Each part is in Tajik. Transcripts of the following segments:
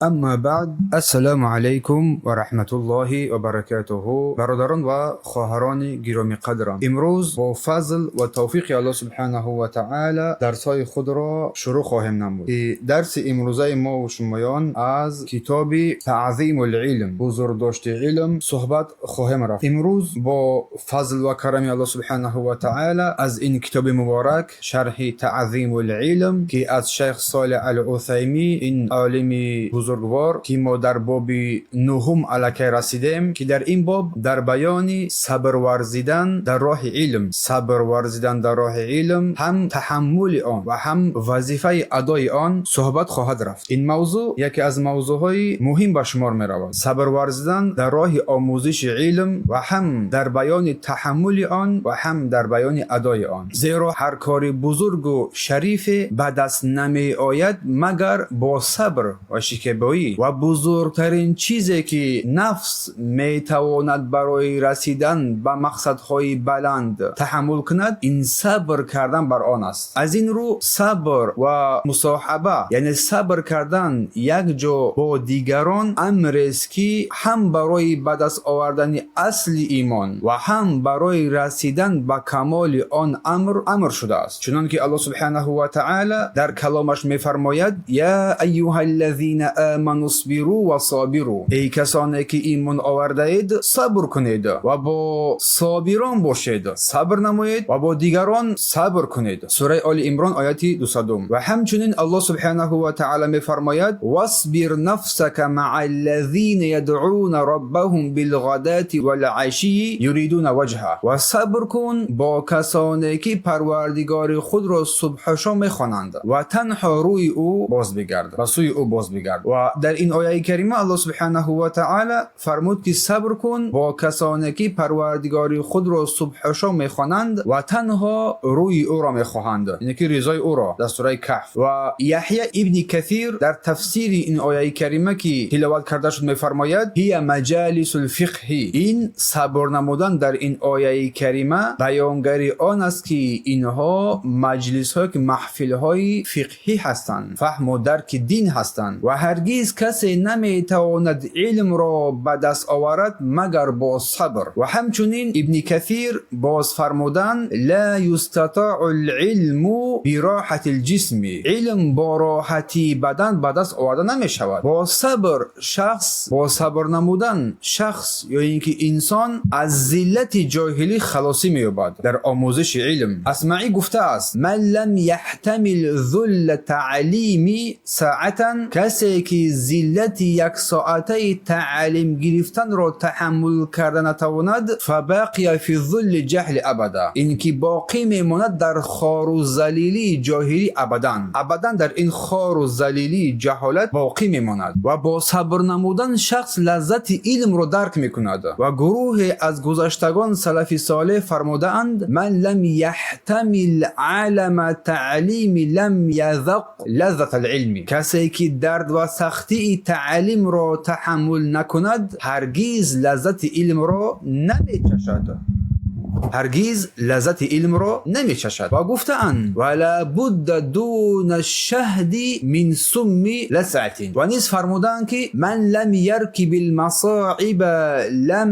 Аммо баъд, ассалому алайкум ва раҳматуллоҳи ва баракатуҳ. Бародарон ва хоҳарони гиромиқадрам, имрӯз бо фазл ва тавфиқи Аллоҳ субҳонаҳу ва таъоло дарсҳои худро шурӯъ хоҳем намуд. Ки дарси имрӯзаи мо ва шумоён аз китоби Таъзимул илм, бузургдошти илм, суҳбат хоҳем рафт. Имрӯз бо фазл ва карами Аллоҳ субҳонаҳу ва таъоло аз ин китоби муборак, шарҳи Таъзимул илм, ки аз Шайх Солеҳ ал-Усаймин, ин олими бузургвор, ки мо дар боби нуҳум аллакай расидем, ки дар ин боб дар баёни сабр варзидан дар роҳи илм, сабр варзидан дар роҳи илм, ҳам таҳаммули он ва ҳам вазифаи адои он суҳбат хоҳад рафт. Ин мавзӯъ яке аз мавзӯъҳои муҳим ба шумор меравад. Сабр варзидан дар роҳи омӯзиши илм ва ҳам дар баёни таҳаммули он ва ҳам дар баёни адои он. Зеро ҳар кори бузургу шарифе ба даст намеояд, магар бо сабр ва шикебоӣ, ва бузургтарин чизе ки нафс метавонад барои расидан ба мақсадҳои баланд таҳаммул кунад, ин сабр кардан бар он аст. Аз ин рӯ сабр ва мусоҳаба, яъне сабр кардан якҷо бо дигарон, амрест, ки ҳам барои ба даст овардани асли имон ва ҳам барои расидан ба камоли он амр шудааст. Чунон ки Аллоҳ субҳонаҳу ва таъоло дар каломаш мефармояд: «Я айюҳаллазина аманусбиру ва собиру». Эй касоне ки имон овардаед, сабр кунед ва бо собирон бошед. Сабр намоед ва бо дигарон сабр кунед. Сураи Оли Имрон, ояти 200-ум. Ва ҳамчунин Аллоҳ субҳонаҳу ва таъоло мефармояд: «Васбир нафсака маъаллазина ядъуна роббаҳум билғадати вал-ашийи юридуна ваҷҳа». Ва сабр кун бо касоне ки Парвардигори худро субҳу шом мехонанд ва танҳо рӯи ӯ боз бигард, ба сӯи ӯ боз бигард. Ва дар ин ояи карима Аллоҳ субҳонаҳу ва таъоло фармуд, ки сабр кун бо касоне ки Парвардигори худро субҳу шом мехонанд ва танҳо рӯи ӯро мехоҳанд, яъне ки ризои ӯро, дар сураи Каҳф. Ва Яҳя ибни Касир дар тафсири ин ояи карима, ки тиловат карда шуд, мефармояд: «Ҳия маҷалисул фиқҳи». Ин сабр намудан дар ин ояи карима баёнгари он аст, ки инҳо маҷлисҳое ки маҳфилҳои фиқҳӣ ҳастанд, фаҳму дарки дин ҳастанд, ва ҳаргиз касе наметавонад илмро ба даст оварад, магар бо сабр. Ва ҳамчунин Ибни Касир боз фармуданд: «Ла юстатоу лилму бироҳати лҷисми». Илм бо роҳатии бадан ба даст оварда намешавад. Бо сабр шахс, бо сабр намудан шахс ё ин ки инсон аз зиллати ҷоҳилӣ халосӣ меёбад дар омӯзиши илм. Асмаӣ гуфтааст: «Ман лам яҳтамил зулла таълими саатан», касе ки зиллати яксоатаи таълим гирифтанро таҳаммул карда натавонад, «фабақия фи зулли ҷаҳли абада», ин ки боқӣ мемонад дар хору залилии ҷоҳилӣ абадан, абадан дар ин хору залилии ҷаҳолат боқӣ мемонад. Ва бо сабр намудан шахс лаззати илмро дарк мекунад. Ва гурӯҳе аз гузаштагон, салафи солеҳ, фармудаанд: «Ман лам яҳтамил алама таълими лам язақ лаззата алилми». Касе ки дард ва сахтии таълимро таҳаммул накунад, ҳаргиз лаззати илмро намечашад, ҳаргиз лаззати илмро намечашад. Ва гуфтаанд: «Вала будда дуна шаҳди мин сумми ласатин». Ва низ фармудаанд, ки «Ман лам яркиби лмасоиба лам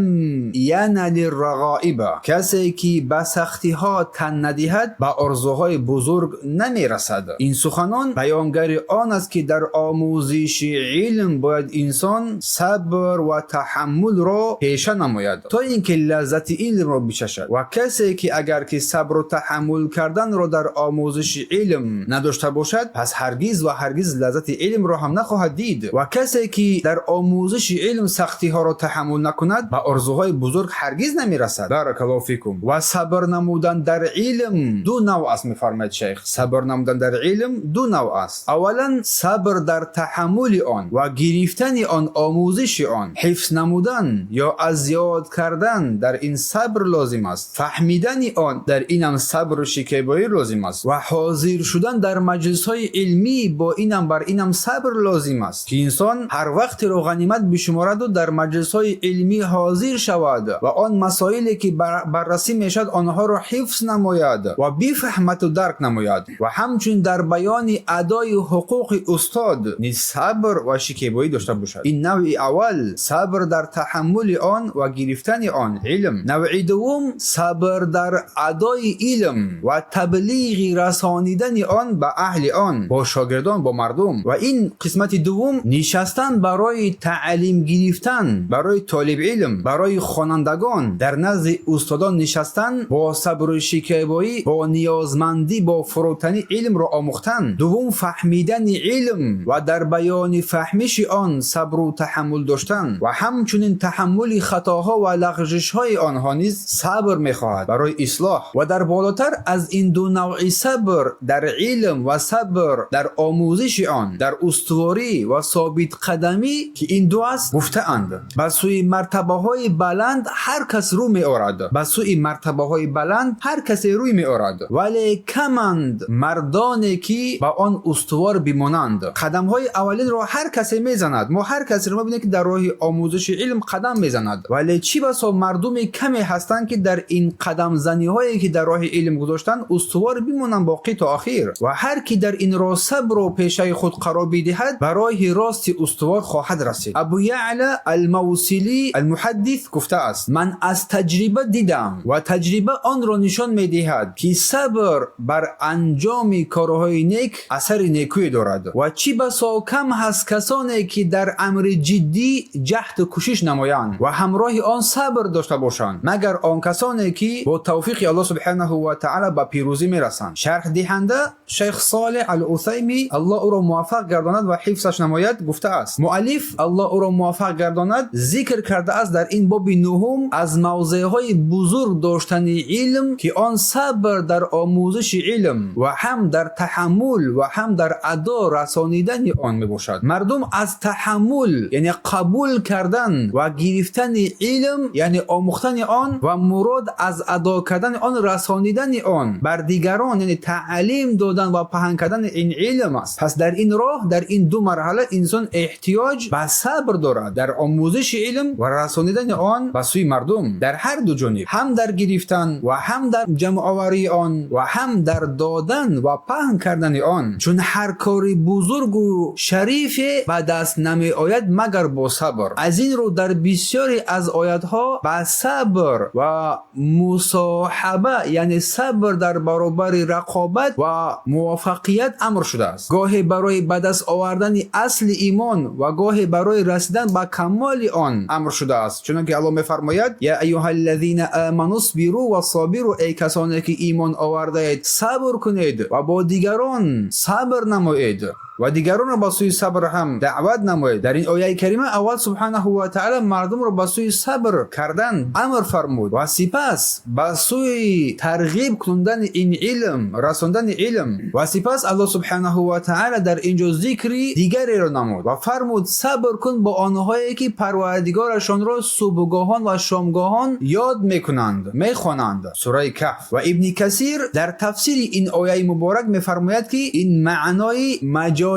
янали рағоиба». Касе ки ба сахтиҳо тан надиҳад, ба орзуҳои бузург намерасад. Ин суханон баёнгари он аст, ки дар омӯзиши илм бояд инсон сабр ва таҳаммулро пеша намояд, то ин ки лаззати илмро бичашад. Ва касе ки агар ки сабру таҳаммул карданро дар омӯзиши илм надошта бошад, пас ҳаргиз ва ҳаргиз лаззати илмро ҳам нахоҳад дид. Ва касе ки дар омӯзиши илм сахтиҳоро таҳаммул накунад, ба орзуҳои бузург ҳаргиз намерасад. Баракаллоҳу фикум. Ва сабр намудан дар илм ду навъ аст, мефармояд шайх. Сабр намудан дар илм ду навъ аст. Аввалан, сабр дар таҳаммули он ва гирифтани он, омӯзиши он, ҳифз намудан ё аз ёд кардан, дар ин сабр лозим аст. аст. Фаҳмидани он дар ин ҳам сабру шикебоӣ лозим аст ва ҳозир шудан дар маҷлисҳои илмӣ бо инам бар инам сабр лозим аст, ки инсон ҳар вақтеро ғанимат бишумораду дар маҷлисҳои илмӣ ҳозир шавад ва он масоиле ки баррасӣ мешавад, онҳоро ҳифз намояд ва бифаҳмаду дарк намояд. Ва ҳамчунин дар баёни адои ҳуқуқи устод низ сабр ва шикебоӣ дошта бошад. Ин навъи аввал, сабр дар таҳаммули он ва гирифтани он илм. Навъи дуввум, сабр дар адои илм ва таблиғи расонидани он ба аҳли он, бо шогирдон, бо мардум. Ва ин қисмати дуввум, нишастан барои таълим гирифтан, барои толибилм, барои хонандагон дар назди устодон нишастан бо сабру шикебоӣ, бо ниёзмандӣ, бо фурӯтанӣ илмро омӯхтан. Дуввум, фаҳмидани илм ва дар баёни фаҳмиши он сабру таҳаммул доштан ва ҳамчунин таҳаммули хатоҳо ва лағжишҳои онҳо низ сабр мехоҳад барои ислоҳ. Ва дар болотар аз ин ду навъи сабр дар илм ва сабр дар омӯзиши он, дар устуворӣ ва собитқадамӣ, ки ин ду аст, гуфтаанд: ба сӯи мартабаҳои баланд ҳар кас рӯ меорад, ба сӯи мартабаҳои баланд ҳар касе рӯй меорад, вале каманд мардоне ки ба он устувор бимонанд. Қадамҳои аввалинро ҳар касе мезанад. Мо ҳар касеро мебинем, ки дар роҳи омӯзиши илм қадам мезанад, вале чӣ басо мардуми каме ҳастанд, ки дар ин қадамзаниҳое ки дар роҳи илм гузоштанд, устувор бимонанд боқӣ то охир. Ва ҳар ки дар ин роҳ сабру пешаи худ қарор бидиҳад, ба роҳи рости устувор хоҳад расид. Абу Яъла Алмавсилӣ Алмуҳаддис гуфтааст: ман аз таҷриба дидам ва таҷриба онро нишон медиҳад, ки сабр бар анҷоми корҳои нек асари некӯе дорад ва чӣ басо кам ҳаст касоне ки дар амри ҷиддӣ ҷаҳду кӯшиш намоянд ва ҳамроҳи он сабр дошта бошанд, магар он касоне ки бо тавфиқи Аллоҳ субҳанаҳу ва таъала ба пирӯзӣ мерасанд. Шарҳдиҳанда шайх Солеҳ Ал-Усайми, Аллоҳ ӯро муваффақ гардонад ва ҳифзаш намояд, гуфтааст: муаллиф, Аллоҳ ӯро муваффақ гардонад, зикр кардааст дар ин боби нуҳум аз мавзеъҳои бузург доштани илм, ки он сабр дар омӯзиши илм ва ҳам дар таҳаммул ва ҳам дар адо расонидани он мебошад. Мардум аз таҳаммул, яъне қабул кардан ва гирифтани илм, яъне омӯхтани он, ва мурод аз адо кардани он расонидани он бар дигарон, яъне таълим додан ва паҳн кардани ин илм аст. Пас дар ин роҳ, дар ин ду марҳала инсон эҳтиёҷ ба сабр дорад дар омӯзиши илм ва расонидани он ба сӯи мардум, дар ҳар ду ҷониб, ҳам дар гирифтан ва ҳам дар ҷамъоварии он ва ҳам дар додан ва паҳн кардани он, чун ҳар кори бузургу шарифе ба даст намеояд, магар бо сабр. Аз ин рӯ дар бисёре аз оятҳо ба сабр ва мусоҳаба, яъне сабр дар баробари рақобат ва муваффақият амр шудааст, гоҳе барои ба даст овардани асли имон ва гоҳе барои расидан ба камоли он амр шудааст, чунонки Аллоҳ мефармояд: я аюҳаллазина аманусбиру ва собиру, эй касоне ки имон овардаед, сабр кунед ва бо дигарон сабр намоед ва дигаронро ба сӯи сабр ҳам даъват намоед. Дар ин ояи карима аввал субҳанаҳу ва таъала мардумро ба сӯи сабр кардан амр фармуд ва сипас ба сӯи тарғиб кунондани ин илм, расондани илм. Ва сипас Аллоҳ субҳанаҳу ва таъала дар ин ҷо зикри дигареро намуд ва фармуд: сабр кун бо онҳое ки Парвардигорашонро субҳгоҳон ва шомгоҳон ёд мекунанд, мехонанд. Сураи Каҳф. Ва Ибни Касир дар тафсири ин ояи муборак мефармояд, ки ин маънои маҷолиси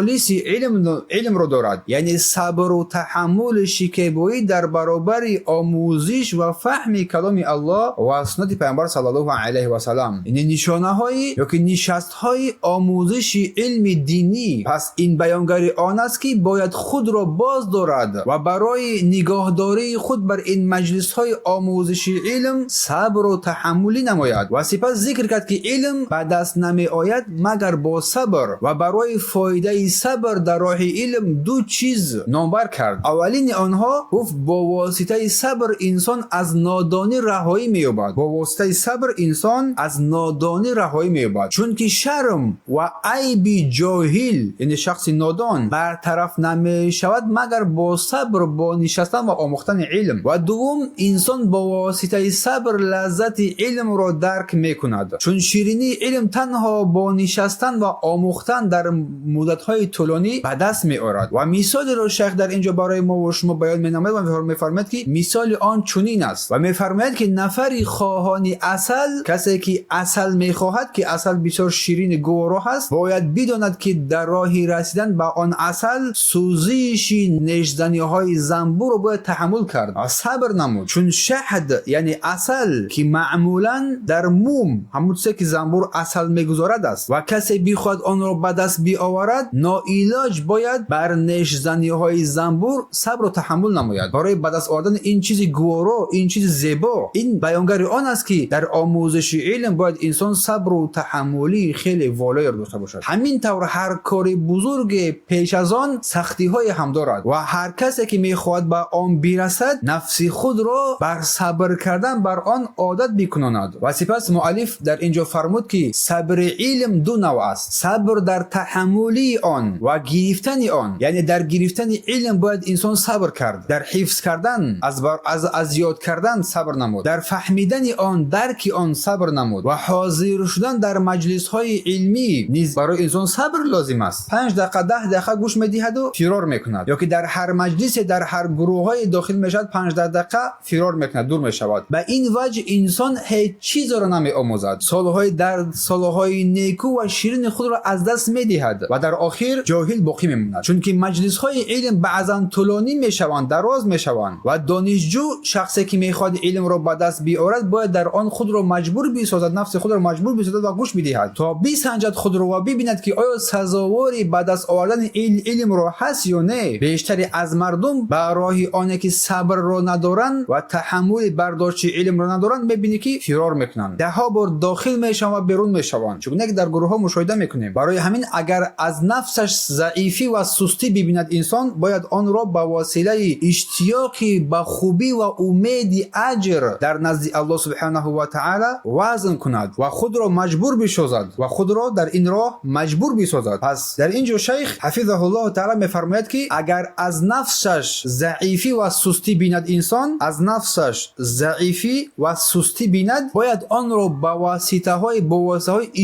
илмро дорад, яъне сабру таҳаммули шикебоӣ дар баробари омӯзиш ва фаҳми каломи Аллоҳ ва суннати Пайғамбар саллаллоҳу алайҳи васаллам, яъне нишонаҳои ёки нишастҳои омӯзиши илми динӣ. Пас ин баёнгари он аст, ки бояд худро боз дорад ва барои нигоҳдории худ бар ин маҷлисҳои омӯзиши илм сабру таҳаммулӣ намояд. Ва сипас зикр кард, ки илм ба даст намеояд, магар бо сабр, ва барои фоидаи сабр дар роҳи илм ду чиз номбар кард. Аввалини онҳо гуфт: бо воситаи сабр инсон аз нодонӣ раҳоӣ меёбад, бо воситаи сабр инсон аз нодонӣ раҳоӣ меёбад, чунки шарм ва айби ҷоҳил, яъне шахси нодон, бартараф намешавад, магар бо сабр, бо нишастан ва омӯхтани илм. Ва дуввум, инсон бо воситаи сабр лаззати илмро дарк мекунад, чун ширинии илм танҳо бо нишастан ва омӯхтан дар муддатҳои Маҷлисҳои тӯлонӣ ба даст меорад. Ва мисолеро шайх дар инҷо барои мо ва шумо баён менамояд ва мефармояд, ки мисоли он чунин аст, ва мефармояд, ки нафари хоҳони асал, касе ки асал мехоҳад, ки асал бисёр ширини гуворо ҳаст, бояд бидонад, ки дар роҳи расидан ба он асал сӯзиши нешзаниҳои занбурро бояд таҳаммул кард ва сабр намуд. Чун شهد, яъне асал, ки маъмулан дар мум, ҳамун чизе ки занбур асал мегузорад аст, ва касе бихоҳад онро ба даст биоварад, ноилоҷ бояд бар нешзаниҳои занбур сабру таҳаммул намояд барои ба даст овардани ин чизи гуворо, ин чизи зебо. Ин баёнгари он аст, ки дар омӯзиши илм бояд инсон сабру таҳаммулии хеле волоеро дошта бошад. Ҳамин тавр ҳар кори бузурге пеш аз он сахтиҳое ҳам дорад ва ҳар касе ки мехоҳад ба он бирасад, нафси худро бар сабр кардан бар он одат бикунонад. Ва сипас муаллиф дар ин ҷо фармуд, ки сабри илм ду навъ аст: сабр дар таҳаммулии он ва гирифтани он, яъне дар гирифтани илм бояд инсон сабр кард, дар ҳифз кардан, аз ёд кардан сабр намуд, дар фаҳмидани он, дарки он сабр намуд ва ҳозир шудан дар маҷлисҳои илмӣ низ барои инсон сабр лозим аст. 5 дақиқа, 10 дақиқа гӯш медиҳаду фирор мекунад ё ки дар ҳар маҷлисе, дар ҳар гурӯҳҳое дохил мешавад, 5-10 дақиқа фирор мекунад, дур мешавад. Ба ин ваҷҳ инсон ҳеҷ чизеро намеомӯзад, солҳои дар солҳои неку ва ширини худро аз даст медиҳад ва дар охир ҷоҳил боқӣ мемонад. Чунки маҷлисҳои илм баъзан тӯлонӣ мешаванд, дароз мешаванд ва донишҷӯ, шахсе ки мехоҳад илмро ба даст биорад, бояд дар он худро маҷбур бисозад, нафси худро маҷбур бисозад ва гӯш бидиҳад, то бисанҷад худро ва бибинад, ки оё сазовори ба даст овардани илмро ҳаст ё не. Бештари аз мардум ба роҳи оне ки сабрро надоранд ва таҳаммули бардошти илмро надоранд, мебинӣ, ки фирор мекунанд, даҳҳо бор дохил мешаванд ва берун мешаванд, чунки дар гурӯҳҳо мушоҳида мекунем. Барои ҳамин, агар аз нафсаш заифӣ ва сустӣ бибинад, инсон бояд онро ба восилаи иштиёқи ба хубӣ ва умеди аҷр дар назди Аллоҳ субҳанаҳу ва таъала вазн кунад ва худро маҷбур бисозад ва худро дар ин роҳ маҷбур бисозад. Пас дар ин ҷо шайх ҳафизаҳуллоҳу таъала мефармояд, ки агар аз нафсаш заифӣ ва сустӣ бинад, инсон аз нафсаш заифӣ ва сустӣ бинад, бояд онро ба воситаҳои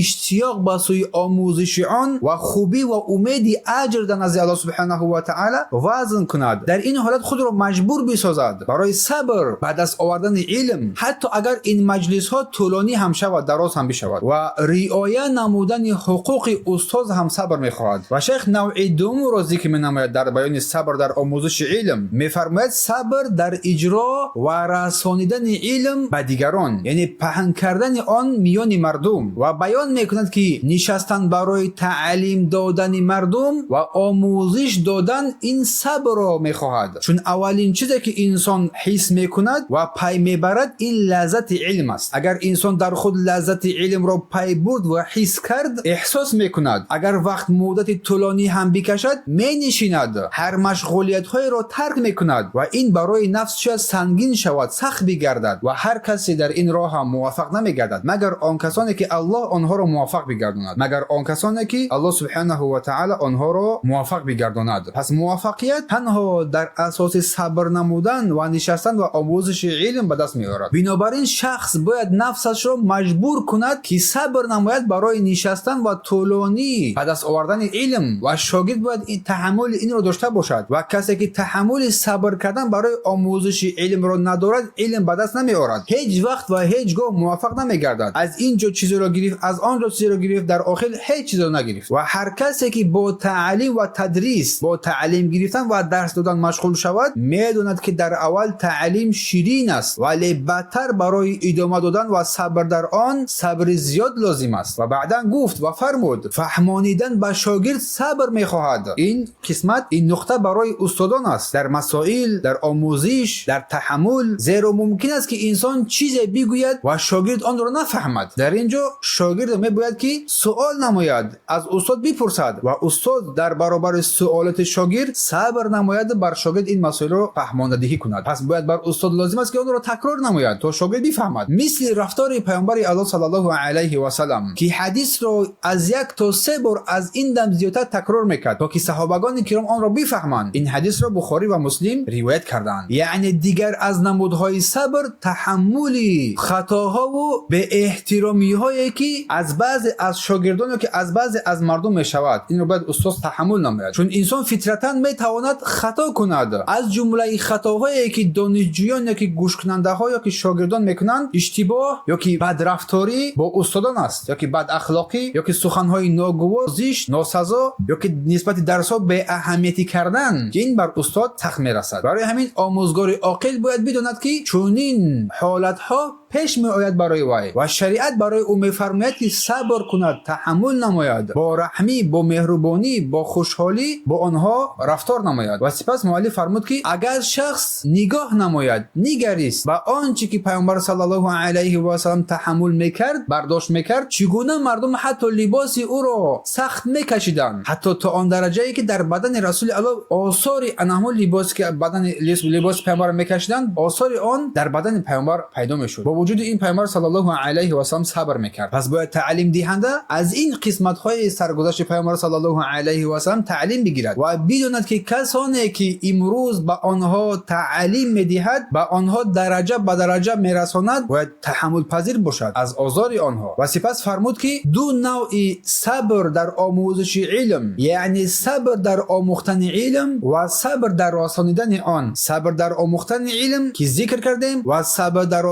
иштиёқ ба сӯи омӯзиши он ва хубӣ ва умеди аҷр дар назди Аллоҳ субҳанаҳу ва таъала вазн кунад. Дар ин ҳолат худро маҷбур бисозад барои сабр ба даст овардани илм, ҳатто агар ин маҷлисҳо тӯлонӣ ҳам шавад, дароз ҳам бишавад. Ва риоя намудани ҳуқуқи устоз ҳам сабр мехоҳад. Ва шайх навъи дуввумро зикр менамояд дар баёни сабр дар омӯзиши илм. Мефармояд: сабр дар иҷро ва расонидани илм ба дигарон, яъне паҳн кардани он миёни мардум. Ва баён мекунад, ки нишастан барои таълим додани мардум ва омӯзиш додан ин сабрро мехоҳад, чун аввалин чизе ки инсон ҳис мекунад ва пай мебарад, ин лаззати илм аст. Агар инсон дар худ лаззати илмро пай бурд ва ҳис кард, эҳсос мекунад, агар вақт муддати тӯлонӣ ҳам бикашад, менишинад, ҳар машғулиятҳоеро тарк мекунад ва ин барои нафс шояд сангин шавад, сахт бигардад ва ҳар касе дар ин роҳ ҳам муваффақ намегардад, магар он касоне ки Аллоҳ онҳоро муваффақ бигардонад, магар он касоне ки Аллоҳ субҳанаҳу ва таъала онҳоро муваффақ бигардонад. Пас муваффақият танҳо дар асоси сабр намудан ва нишастан ва омӯзиши илм ба даст меорад. Бинобар ин шахс бояд нафсашро маҷбур кунад, ки сабр намояд барои нишастан ва тӯлонӣ ба даст овардани илм ва шогирд бояд таҳаммули инро дошта бошад. Ва касе ки таҳаммули сабр кардан барои омӯзиши илмро надорад, илм ба даст намеорад, ҳеҷ вақт ва ҳеҷ гоҳ муваффақ намегардад. Аз ин ҷо чизеро гирифт, аз он ҷо чизеро гирифт, дар охир ҳеҷ чизеро нагирифт. Ва ҳар касе ки бо таълим ва тадрис, бо таълим гирифтан ва дарс додан машғул шавад, медонад, ки дар аввал таълим ширин аст, вале баъдтар барои идома додан ва сабр дар он сабри зиёд лозим аст. Ва баъдан гуфт ва фармуд: фаҳмонидан ба шогирд сабр мехоҳад. Ин қисмат, ин нуқта барои устодон аст дар масоил, дар омӯзиш, дар таҳаммул, зеро мумкин аст, ки инсон чизе бигӯяд ва шогирд онро нафаҳмад. Дар ин ҷо шогирд мебояд, ки суол намояд, аз устод бипурсад ва устод дар баробари суолоти шогирд сабр намояд, бар шогирд ин масоилро фаҳмондадиҳӣ кунад. Пас бояд бар устод лозим аст, ки онро такрор намояд, то шогирд бифаҳмад, мисли рафтори паёмбари Аллоҳ саллаллоҳу алайҳи васалам, ки ҳадисро аз як то се бор аз ин дам зиёдтар такрор мекард, то ки саҳобагони киром онро бифаҳманд. Ин ҳадисро Бухорӣ ва Муслим ривоят карданд. Яъне дигар аз намудҳои сабр таҳаммули хатоҳову беэҳтиромиҳое, ки аз баъзе аз шогирдоне, ки аз баъзе аз мардум мешавад. Инро бояд устод таҳаммул намояд, чун инсон фитратан метавонад хато кунад. Аз ҷумлаи хатоҳое, ки донишҷӯён ё ки гӯшкунандаҳо ё ки шогирдон мекунанд, иштибоҳ ё ки бадрафторӣ бо устодон аст, ё ки бадахлоқӣ, ё ки суханҳои ногувор, зишт, носазо, ё ки нисбати дарсҳо беаҳамиятӣ кардан, ки ин бар устод сахт мерасад. Барои ҳамин омӯзгори оқил бояд бидонад, ки чунин ҳолатҳо пеш меояд барои вай ва шариат барои ӯ мефармояд, ки сабр кунад, таҳаммул намояд, бо раҳмӣ, бо меҳрубонӣ, бо хушҳолӣ бо онҳо рафтор намояд. Ва сипас муаллиф фармуд, ки агар шахс нигоҳ намояд, нигарист ба он чӣ ки Пайғамбар саллаллоҳу алайҳи васаллам таҳаммул мекард, бардошт мекард, чӣ гуна мардум ҳатто либоси ӯро сахт мекашиданд, ҳатто то он дараҷае, ки дар бадани Расули Аллоҳ осори ана ҳамон либосе, ки бадани либоси Пайғамбарро мекашиданд, осори он дар бадани Пайғамбар пайдо мешуд. Бо вуҷуди ин Пайғамбар саллаллоҳу алайҳи васаллам сабр мекард. Пас бояд таълимдиҳанда аз ин қисматҳои саргузашти Пайғамбар саллаллоҳу алайҳи васаллам таълим бигирад ва бидонад, ки касоне, ки имрӯз ба онҳо таълим медиҳад, ба онҳо дараҷа ба дараҷа мерасонад, бояд таҳаммулпазир бошад аз озори онҳо. Ва сипас фармуд, ки ду навъи сабр дар омӯзиши илм, яъне сабр дар омӯхтани илм ва сабр дар расонидани он. Сабр дар омӯхтани илм, ки зикр кардем, ва сабр дар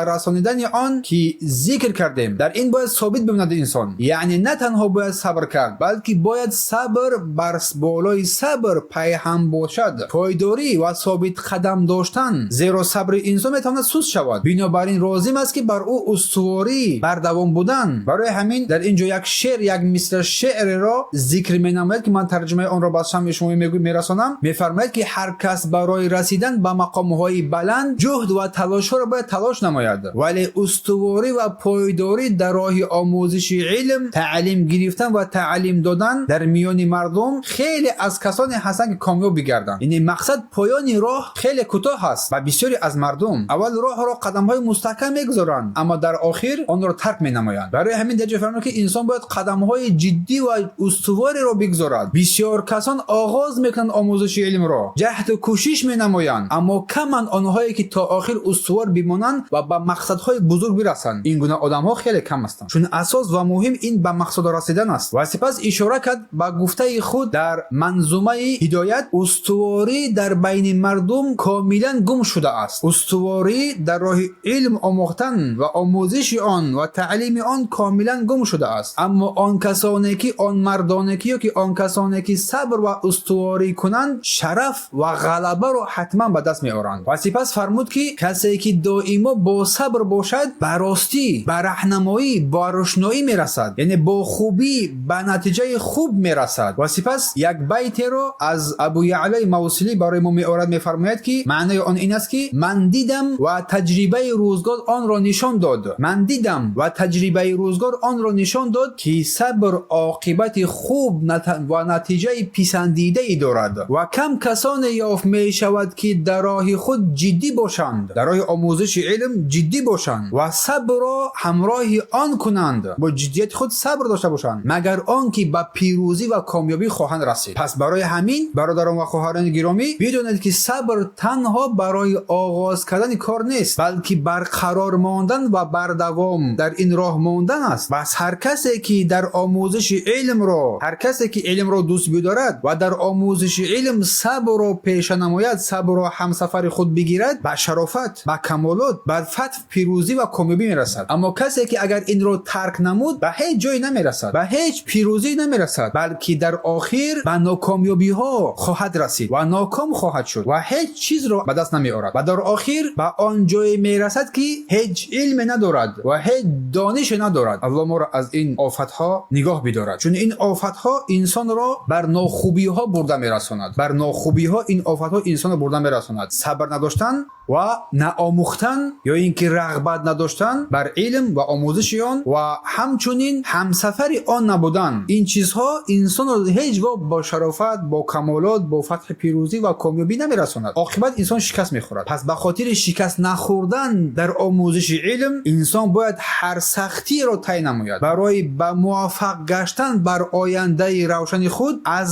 расонидани он, ки зикр кардем, дар ин бояд собит бимонад инсон. Яъне на танҳо бояд сабр кард, балки бояд сабр бар болои сабр пайҳам бошад, пойдорӣ ва собит қадам доштан, зеро сабри инсон метавонад суст шавад. Бинобар ин лозим аст, ки бар ӯ устуворӣ, бардавом будан. Барои ҳамин дар ин ҷо як шеър, як мисра шеъреро зикр менамояд, ки ман тарҷумаи онро ба самъи шумо мерасонам. Мефармояд, ки ҳар кас барои расидан ба мақомҳои баланд ҷуҳд ва талошҳоро бояд талош намояд, вале устуворӣ ва пойдорӣ дар роҳи омӯзиши илм, таълим гирифтан ва таълим додан дар миёни мардум, хеле аз касоне ҳастанд, ки комёб бигарданд. Яъне мақсад, поёни роҳ хеле кӯтоҳ аст ва бисёре аз мардум аввал роҳро қадамҳои мустаҳкам мегузоранд, аммо дар охир онро тарк менамоянд. Барои ҳамин дар ҷо фармуд, ки инсон бояд қадамҳои ҷиддӣ ва устувориро бигзорад. Бисёр касон оғоз мекунанд омӯзиши илмро, ҷаҳду кӯшиш менамоянд, аммо каманд онҳое, ки то охир устувор бимонанд ва ба мақсадҳои бузург бирасанд. Ин гуна одамҳо хеле кам ҳастанд, чун асос ва муҳим ин ба мақсад расидан аст. Ва сипас ишора кард ба гуфтаи худ дар манзумаи Ҳидоят: устуворӣ дар байни мардум комилан гум шудааст. Устуворӣ дар роҳи илм омӯхтан ва омӯзиши он ва таълими он комилан гум шудааст. Аммо он касоне ки, он мардоне ки ё ки он касоне ки сабр ва устуворӣ кунанд, шараф ва ғалабаро ҳатман ба даст меоранд. Ва сипас фармуд, ки касе ки доимо бо сабр бошад, ба ростӣ, ба раҳнамоӣ, ба рӯшноӣ мерасад, яъне бо хубӣ ба натиҷаи хуб мерасад. Ва сипас як байтеро аз Абу Яълои Мавсилӣ барои мо меорад. Мефармояд, ки маънои он ин аст, ки ман дидам ва таҷрибаи рӯзгор онро нишон дод, ман дидам ва таҷрибаи рӯзгор онро нишон дод, ки сабр оқибати хуб ва натиҷаи писандидае дорад ва кам касоне ёфт мешавад, ки дар роҳи худ ҷиддӣ бошанд, дар роҳи омӯзиши илм ҷиддӣ бошанд ва сабрро ҳамроҳи он кунанд, бо ҷиддияти худ сабр дошта бошанд, магар он ки ба пирӯзӣ ва комёбӣ хоҳанд расид. Пас барои ҳамин, бародарон ва хоҳарони гиромӣ, бидонед, ки сабр танҳо барои оғоз кардани кор нест, балки барқарор мондан ва бардавом дар ин роҳ мондан аст. Пас ҳар касе, ки дар омӯзиши илмро, ҳар касе ки илмро дӯст бидорад ва дар омӯзиши илм сабрро пеша намояд, сабрро ҳамсафари худ бигирад, ба шарофат, ба камолот, ба фатҳ, пирӯзӣ ва комёбӣ мерасад. Аммо касе ки агар инро тарк намуд, ба ҳеҷ ҷое намерасад, ба ҳеҷ пирӯзӣ намерасад, балки дар охир ба нокомёбиҳо хоҳад расид ва ноком хоҳад шуд ва ҳеҷ чизро ба даст намеорад ва дар охир ба он ҷое мерасад, ки ҳеҷ илме надорад ва ҳеҷ донише надорад. Аллоҳ моро аз ин офатҳо нигоҳ бидорад, чун ин офатҳо инсонро бар нохубиҳо бурда мерасонад. Бар нохубиҳо ин офатҳо инсонро бурда мерасонад: сабр надоштан ва наомӯхтан ё ин ки рағбат надоштан бар илм ва омӯзиши он ва ҳамчунин ҳамсафари он набудан. Ин чизҳо инсонро ҳеҷ гоҳ бо шарофат, бо камолот, бо фатҳи, пирӯзӣ ва комёбӣ намерасонад. Оқибат инсон шикаст мехӯрад. Пас ба хотири шикаст нахӯрдан дар омӯзиши илм инсон бояд ҳар сахтиро тай намояд. Барои ба муваффақ гаштан бар ояндаи равшани худ аз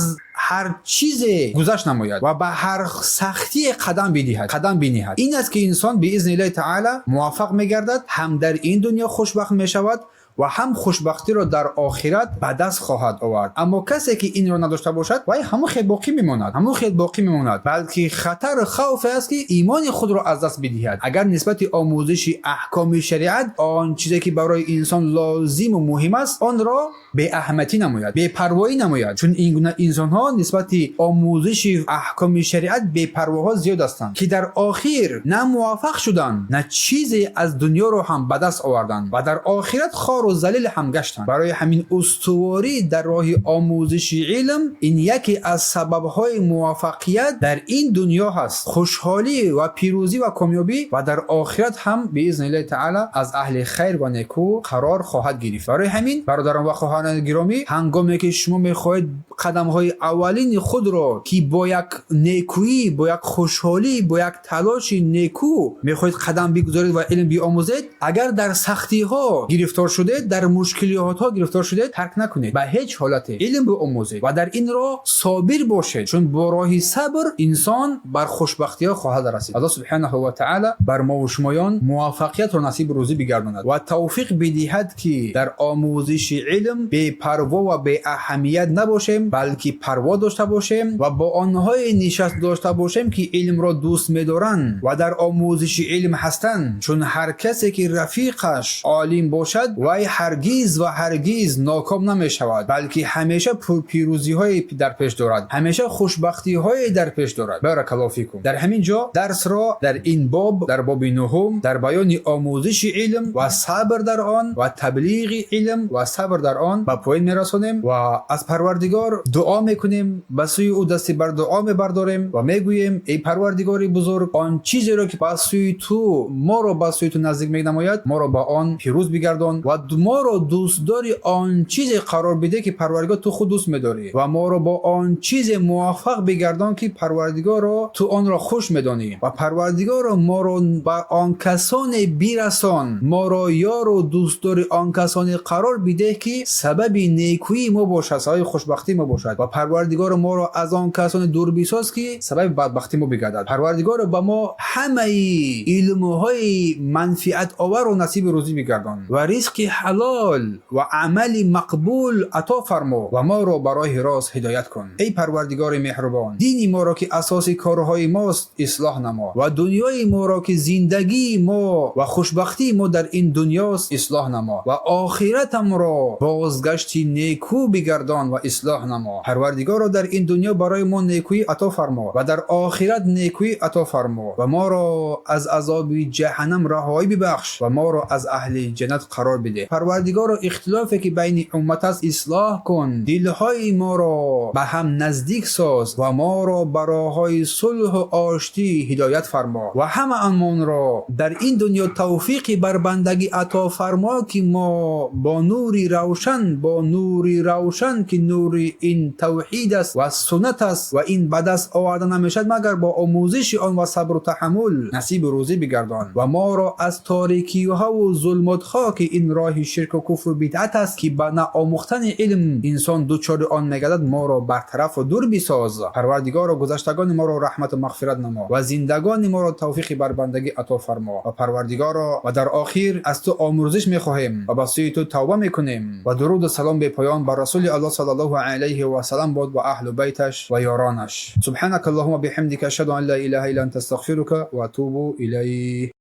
ҳар чизе гузашт намояд ва ба ҳар сахтие қадам бидиҳад, қадам биниҳад. Ин аст, ки инсон биизни Иллаҳи таъала муваффақ мегардад, ҳам дар ин дунё хушбахт мешавад. ва ҳам хушбахтиро дар охират ба даст хоҳад овард. Аммо касе ки инро надошта бошад, вай ҳамон хел боқӣ мемонад, ҳамон хел боқӣ мемонад, балки хатару хавфе аст, ки имони худро аз даст бидиҳад, агар нисбати омӯзиши аҳкоми шариат, он чизе ки барои инсон лозиму муҳим аст, онро беаҳамиятӣ намояд, бепарвоӣ намояд. Чун ин гуна инсонҳо нисбати омӯзиши аҳкоми шариат бепарвоҳо зиёд ҳастанд, ки дар охир на муваффақ шуданд, на чизе аз дунёро ҳам ба даст оварданд ва дар охират хору залил ҳам гаштанд. Барои ҳамин устуворӣ дар роҳи омӯзиши илм ин яке аз сабабҳои муваффақият дар ин дунё ҳаст, хушҳолӣ ва пирӯзӣ ва комёбӣ ва дар охират ҳам биизниллаҳи таъала аз аҳли хайр ва некӯ қарор хоҳад гирифт. Барои ҳамин, бародарон ва хоҳарони гиромӣ, ҳангоме ки шумо мехоҳед қадамҳои аввалини худро, ки бо як некӯӣ, бо як хушҳолӣ, бо як талоши некӯ мехоҳед қадам бигузоред ва илм биомӯзед, агар дар сахтиҳо гирифтор шудед, дар мушкилиҳотҳо гирифтор шудед, тарк накунед ба ҳеҷ ҳолате, илм биомӯзед ва дар ин роҳ собир бошед, чун бо роҳи сабр инсон бар хушбахтиҳо хоҳад расид. Аллоҳ субҳанаҳу ва таъала бар мову шумоён муваффақиятро насибу рӯзӣ бигардонад ва тавфиқ бидиҳад, ки дар омӯзиши илм бепарво ва беаҳамият набошем, балки парво дошта бошем ва бо онҳое нишаст дошта бошем, ки илмро дӯст медоранд ва дар омӯзиши илм ҳастанд. Чун ҳар касе ки рафиқаш олим бошад, вай ҳаргиз ва ҳаргиз ноком намешавад, балки ҳамеша пирӯзиҳое дар пеш дорад, ҳамеша хушбахтиҳое дар пеш дорад. Баракаллоҳу фикум. Дар ҳамин ҷо дарсро дар ин боб, дар боби нуҳум, дар баёни омӯзиши илм ва сабр дар он ва таблиғи илм ва сабр дар он ба поён мерасонем ва аз Парвардигор дуо мекунем, ба сӯи ӯ дасти бар дуо мебардорем ва мегӯем: эй Парвардигори бузург, он чизеро ки ба сӯи ту моро ба сӯи ту наздик менамояд, моро ба он пирӯз бигардон ва моро дӯстдори он чизе қарор бидеҳ, ки, Парвардигор, ту худ дӯст медорӣ ва моро бо он чизе муваффақ бигардон, ки, Парвардигоро, ту онро хуш медонӣ ва, Парвардигоро, моро ба он касоне бирасон, моро ёру дӯстдори он касоне қарор бидеҳ, ки сабаби некӯии мо бошад, сабаби хушбахтии мо бошад ва, Парвардигоро, моро аз он касоне дур бисоз, ки сабаби бадбахтии мо бигардад. Парвардигоро, ба мо ҳамаи илмҳои манфиатоварро насиби рӯзӣ бигардон ва ризқи ҳалол ва амали мақбул ато фармо ва моро ба роҳи рост ҳидоят кун. Эй Парвардигори меҳрубон, дини моро, ки асоси корҳои мост, ислоҳ намо ва дунёи моро, ки зиндагии мо ва хушбахтии мо дар ин дунёст, ислоҳ намо ва охиратамро бозгашти некӯ бигардон ва ислоҳ намо. Парвардигоро, дар ин дунё барои мо некӯӣ ато фармо ва дар охират некӯӣ ато фармо ва моро аз азоби ҷаҳаннам раҳоӣ бибахш ва моро аз аҳли ҷаннат қарор бидеҳ. Парвардигоро, ихтилофе ки байни уммат аст, ислоҳ кун, дилҳои моро ба ҳам наздик соз ва моро ба роҳҳои сулҳу оштӣ ҳидоят фармо ва ҳамаамонро дар ин дунё тавфиқи барбандагӣ ато фармо, ки мо бо нури равшан, бо нури равшан, ки нури ин тавҳид аст ва суннат аст ва ин ба даст оварда намешавад, магар бо омӯзиши он ва сабру таҳаммул, насибу рӯзӣ бигардон ва моро аз торикиҳову зулмотҳо, ки ин роҳи ширку куфру бидъат аст, ки ба наомӯхтани илм инсон дучори он мегардад, моро бартарафу дур бисоз. Парвардигоро, гузаштагони моро раҳмату мағфират намо ва зиндагони моро тавфиқи барбандагӣ ато фармо. Ва, Парвардигоро, ва дар охир аз ту омӯрзиш мехоҳем ва ба сӯи ту тавба мекунем. Ва дуруду салом бепоён бар Расули Аллоҳ саллаллоҳу алайҳи васалам бод ва аҳлу байташ ва ёронаш. Субҳанака аллоҳума биҳамдика, ашҳаду ан ла илаҳа илла анта, астағфирука ва атубу илайк.